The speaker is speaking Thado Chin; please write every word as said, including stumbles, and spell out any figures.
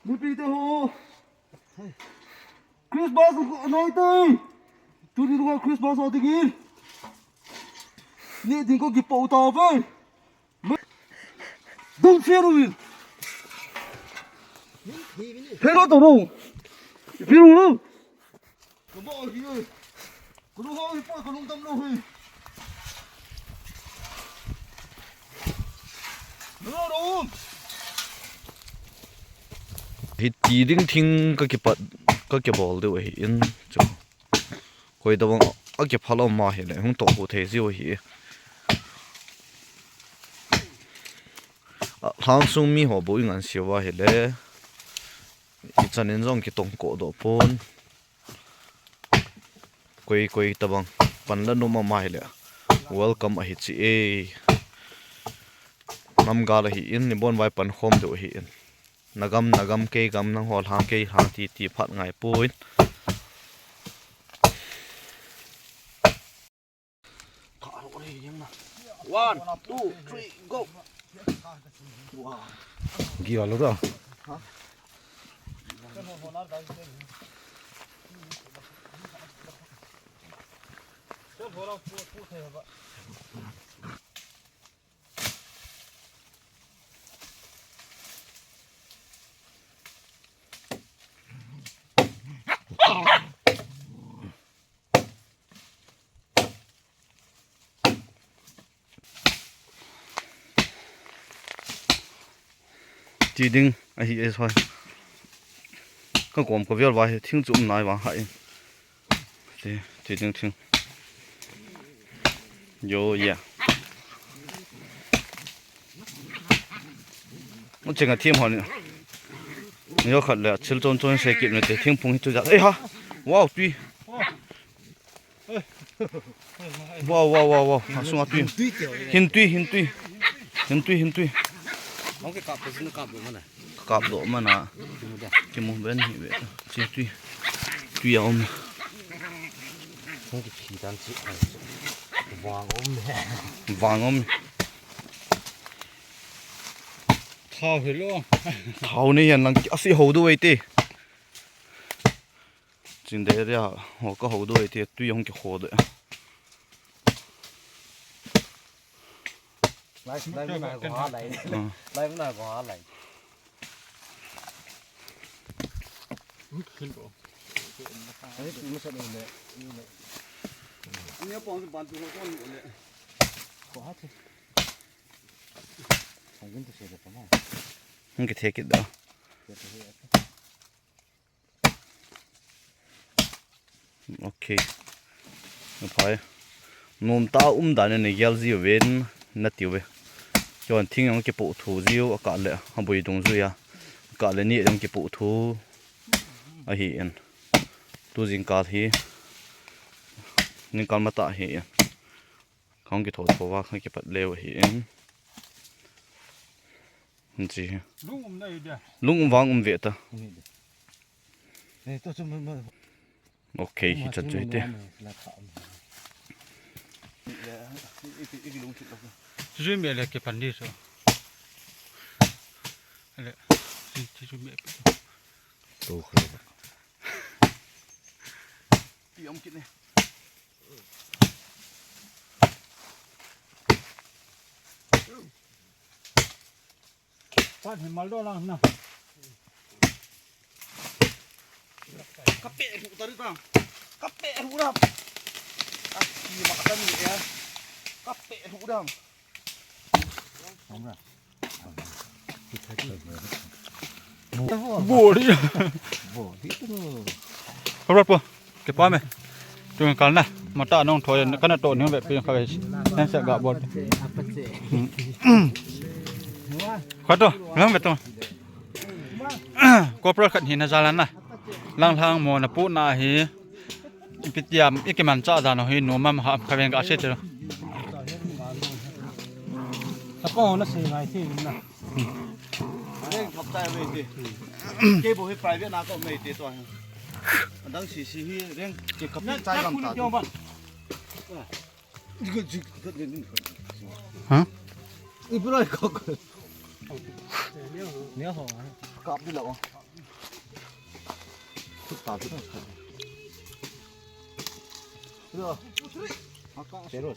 Nupite ho. Christmas anai tai. Tuni lunga Christmas a dingin. Ni ding ko kipo tauve. Dum firu. Hello to no. Firu no. Kamo hi oi. Kulu ho hi poi, kulu tam lo hi. No, no. Hiti ding thing ka kipat, ka kibol diu ahi in chu. Koi tabang a kiphal um ahile hung toh khu thei jiu ahi. A, lhang sung mi ho bu i ngan siu ahile. I chan in jong kitong ko doh pon. Koi, koi tabang. Pan la nom ama hile. Welcome ahi chi e. Nam gal ahi in, ni bon vai pan khom diu ahi in. Nagam, nagam, kei gam, nangho lhang, kei lhang ti, ti phat ngai poi. One, two, three, go. Wow. Gih a lo da. Ti ding ahi e soi. Ka kom ka vel vai thing chu um nai vang hai. Ti, ti ding thing. Yo, yeah. Mu chenga thim hon. Yo khat le chil chon chon se kip ne te thing phung hi chu ja. Ei ha. Wow, tui. Wow, wow, wow, wow. A sunga tui. Hin tui, hin tui. Hin tui, hin tui. Hong ke kap pe sin kap lo mana. Kap lo mana. Kimu da. Kimu ben hi ve. Chi tui. Tui a um. Hong ke phi dan chi. Vang um. Vang um. Thao hi lo. Thao nei hian lang a si ho du ei te. Chin de area ho ka ho du ei te tui hong ki ho de. Lai, lai mun a ko ha lai. Ah. Lai mun a ko ha lai. Ai, tu masa ni le, ni le. Ani a pong ban tu ko ni le. Ko ha che. Hong kin tu se de pa ma. Hong ki the kit da. Ok. Aphai. Nom ta um dan in nei gel ji ven na tiu ve. Chuan thing ang kipu thu jiu a kah le a bui dung zui a. A kah le ni ang kipu thu ahi in. Tu jingkal hi. Ningkal mata hi in. Khang kitho tho va khang kipat leu ahi in. Hin chi hi. Lung um na i dia. Lung um vang um ve ta. Ni de. Ni to chu ma, ma. Ok, hi chan chu hi te. Chu jui me le ke pan di so. Le. Chu, chu jui me. To kha. Ti om kit ne. Pat hi mal do lang na. Ka pe hu ta ri ta. Ka pe hu da. A ki ma ka ta ni e. Ka pe hu da. Bori. Bori tu. Abra po. Ke pa me. Tu kal na. Mata nong thoi kana to ni ve pi kha ve. Nan sa ga bol. Kha to, lang ve to. Kopra khat hi na jalan na. Lang lang mo na pu na hi. Ipi tiam, i kiman cha dan hi nu mam ha kha veng ka se te. Tapa ho na se ngai the na. Reng thap tai ve te. Ke bo hi private na ko me te to. Adang si si hi reng ke ka pi chai gam ta. Ha? Ipi roi ko. Ni ho. Kap di lo. Pero, pero,